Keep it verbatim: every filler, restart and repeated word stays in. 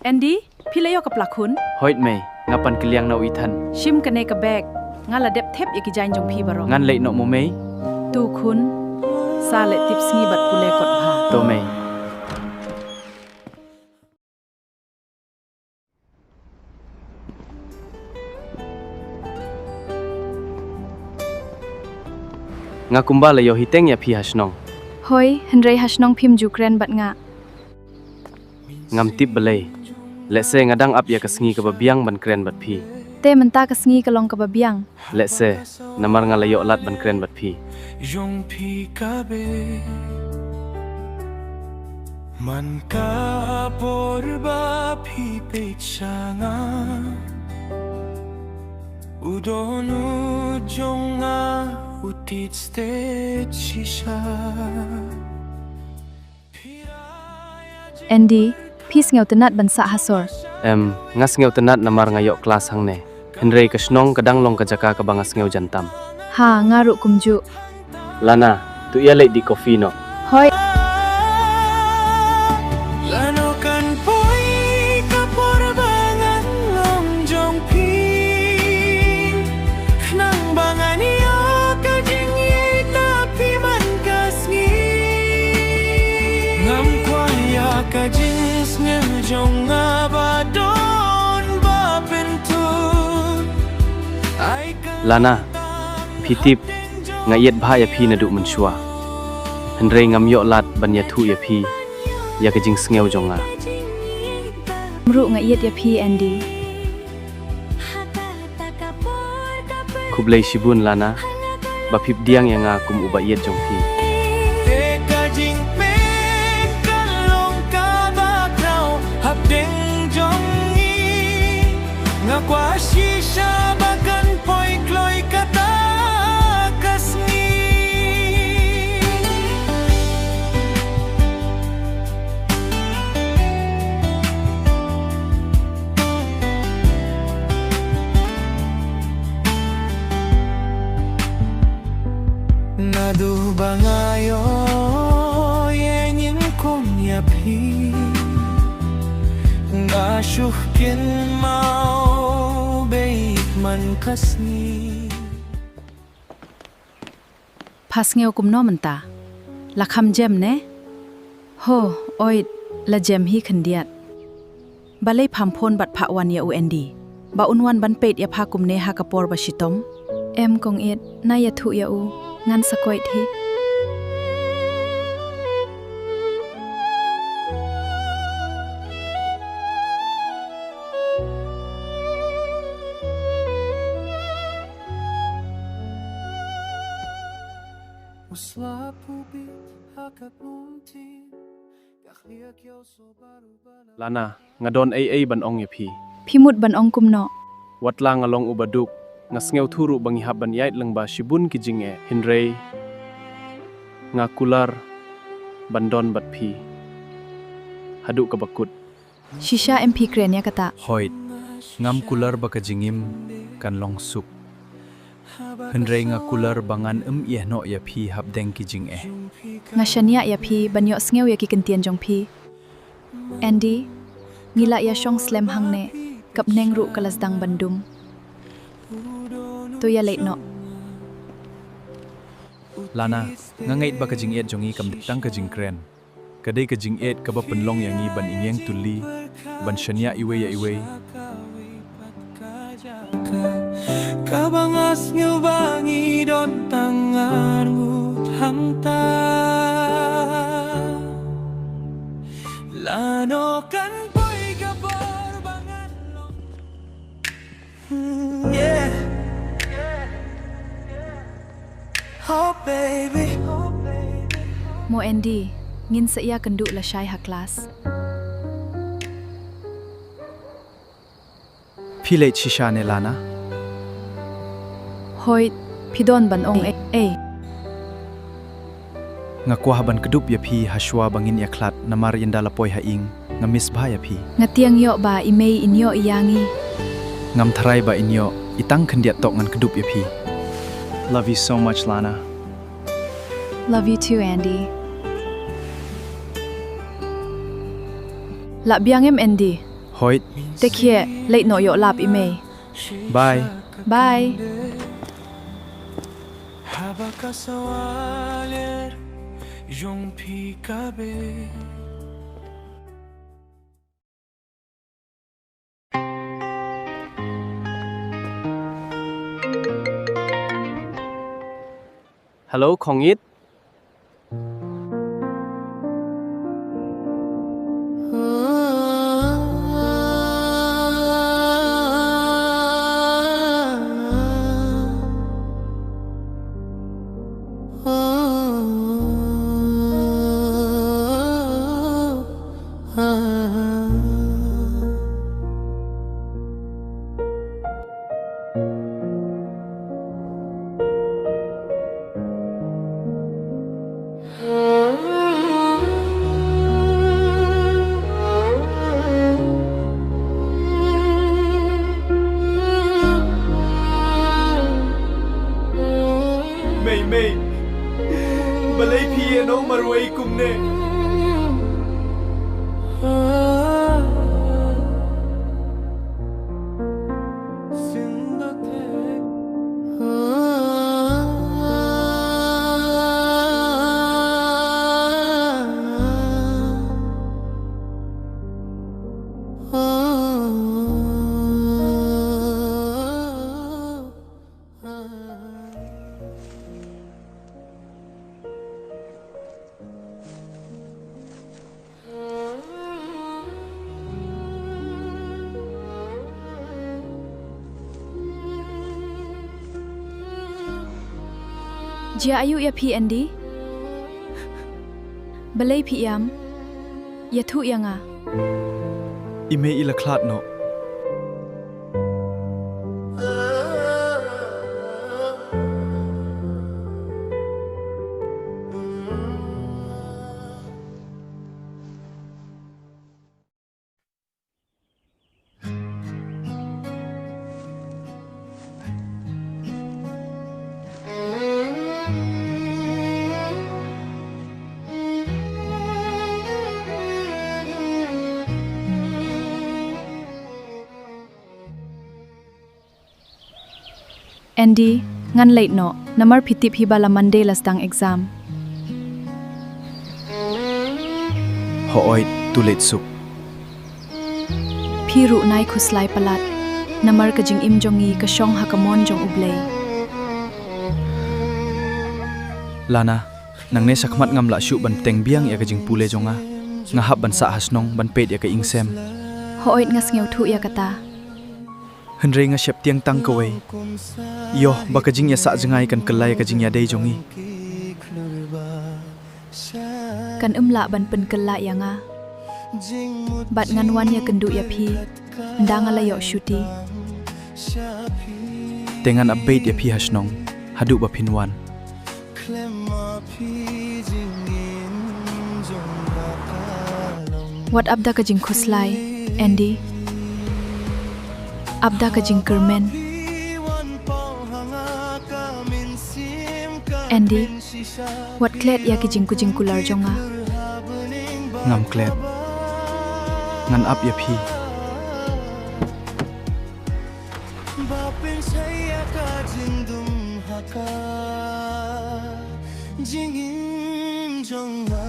Andy, phi la ïoh ka pla khun? Hoid mei, nga pan kylliang na u Ethan. Shim kane ka bag, nga la dep thep ïa ki jaiñ jong phi baroh. Ngan leit noh mo mei? To khun, sa leit tip sngi bad pule kot bha. To mei. Nga kumba la ïohi teng ïa phi ha shnong. Hoi, hynrei ha shnong phim ju kren bad nga. Ngam tip balei. Lehse nga dang ap ïa ka sngi kaba biang ban kren bad phi. Te mynta ka sngi ka long kaba biang. Lehse, namar nga la ïoh lad ban kren bad phi. Jong phi ka be. Man ka por ba phi peit sha nga. U dohnud jong nga u tied sted shisha. Andy, phi sngewtynnat ban sah ha sor? Em, nga sngewtynnat namar nga ïoh klas hangne. Hynrei ka shnong ka dang long ka jaka kaba nga sngew jan tam. Ha, nga ruh kumjuh. Lana, to ïa leit dih coffee noh. Hoi. Lano kan poi ka por ba ngan long jong phi. Khnang ba ngan ïoh ka jingïeit na phi man ka sngi. Ngam kwah ïa ka jingsngew jong nga ba don ba pynthut. Ai ka Lana, phi tip, nga ïeit bha ïa phi naduh mynshuwa. Hynrei ngam ïoh lad ban ïathuh ïa phi ïa ka jingsngew jong nga. Ruh nga ïeit ïa phi, Andy. Khublei shibun Lana, ba phi pdiang ïa nga kum uba ïeit jong phi. Te ka jingpeit ka long kaba khraw hapdeng jong ngi. Nga kwah shisha ba kan poi kloi kata ka sngi. Naduh ba nga ïoh ïa nyngkong ïa phi, nga shu kynmaw beit man ka sngi. Pha sngew kumno mynta? La kham jem ne? Ho, oid, la jem hi khyndiat. Balei pham phone bad phah wan ïa u Andy ba un wan ban peit ïa pha kumne ha ka por ba shitom? Em kong Ed, na ïathuh ïa u, ngan sa koit hi. Lana, nga don ei ei ban ong ïa phi. Phi mut ban ong kumno? Watla nga long uba duk, nga sngewthuh ruh ba ngi hap ban ïaid lyngba shibun ki jingeh, hynrei nga kular ban don bad phi haduh kaba kut. Shisha em phi kren ïa kata? Hoid, ngam kular ba ka jingim kan long suk. Hynrei nga kular ba ngan ym ïehnoh ïa phi hapdeng ki jingeh. Nga shaniah ïa phi ban ïohsngew ïa ki kyntien jong phi. Andy, ngi la ïa shong slem hangne, ka bneng ruh ka la sdang ban dum. To ïa leit noh. Lana, nga ngeit ba ka jingïeit jong ngi kam dei tang ka jingkren. Ka dei ka jingïeit kaba pynlong ïa ngi ban ïeng tylli, ban shaniah iwei ïa iwei. Kaba nga sngew ba ngi don tang arngut hangta. Lano kan poi ka por ba ngan long. Yeah. Oh, baby. Mo Andy, ngin sa ïakynduh lashai ha klas. Phi leit shisha ne Lana? Hoi, phi don ban ong ei ei. Nga kwah ban kdup ïa phi hashwa ba ngin ïakhlad namar ynda la poi ha ïing, nga miss bha ïa phi. Nga tieng ïoh ba i mei in ïoh ïa ngi. Ngam tharai ba in ïoh, i tang khyndiat tok ngan kdup ïa phi. Love you so much, Lana. Love you too, Andy. Lah biang em, Andy? Hoid. Te khie, leit noh, ïoh lap i mei. Bye. Bye. Haba ka sawa lyer jong phi ka beh. Hello, Khongit. Mei, mei. Balei phi ïeh noh marwei kumne? Jia aiu ïa phi, Andy? Balei phi ïam? Ïathuh ïa nga. I mei i la khlad noh. Andy, ngan leit noh, namar phi tip hi ba la Monday la sdang exam. Hooid, to leit suk. Phi ruh nai khuslai palat, namar ka jingim jong ngi ka shong ha ka mon jong U Blei. Lana, nangne shakhmat ngam lah shuh ban bteng biang ïa ka jingpule jong nga. Nga hap ban sah ha shnong ban peit ïa ka ïing sem. Hooid, nga sngewthuh ïa kata. Hynrei nga sheptieng tang kawei. Ïoh ba ka jingïasah jngai kan kylla ïa ka jingïadei jong ngi. Kan ym lah ban pynkylla ïa nga. Bad ngan wan ïakynduh ïa phi ynda nga la ïoh shuti. Te ngan ap beit ïa phi ha shnong haduh ba phin wan. Wat ap da ka jingkhuslai, Andy. Ap da ka jingkyrmen. Andy, wat klet ïa ki jingku jingkular jong nga. Ngam klet. Ngan ap ïa phi. Ba pynshai ïa ka jingdum ha ka jingim jong nga.